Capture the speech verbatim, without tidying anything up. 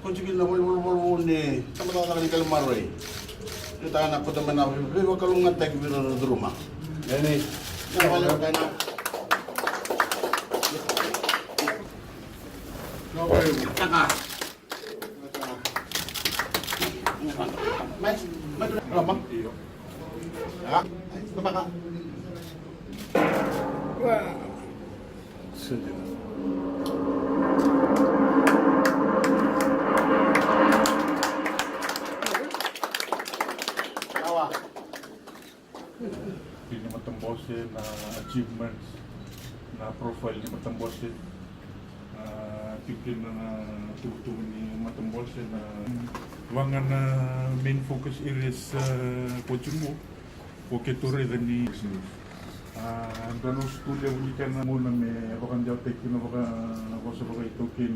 Ko tiko na voli voli voli voli ni tamata cakacaka ni kele maroi. Ni taka na kota mai na veivakalougatataki vei ira na curuma. Eni. Na vale na kaina. Taka. Mai, mai tu. Rama. Iyo. Ya. Mai, tu maka. Wow. Kei na matabose na achievements, na profile ni matabose, na tikina na tuvutuvu ni matabose, na vaga na main focus areas, eh, ko tiko. Ko keitou raica ni, a, dua na usutu levu ni kena gauna me vakadewataki na vakavosa vakaitaukei.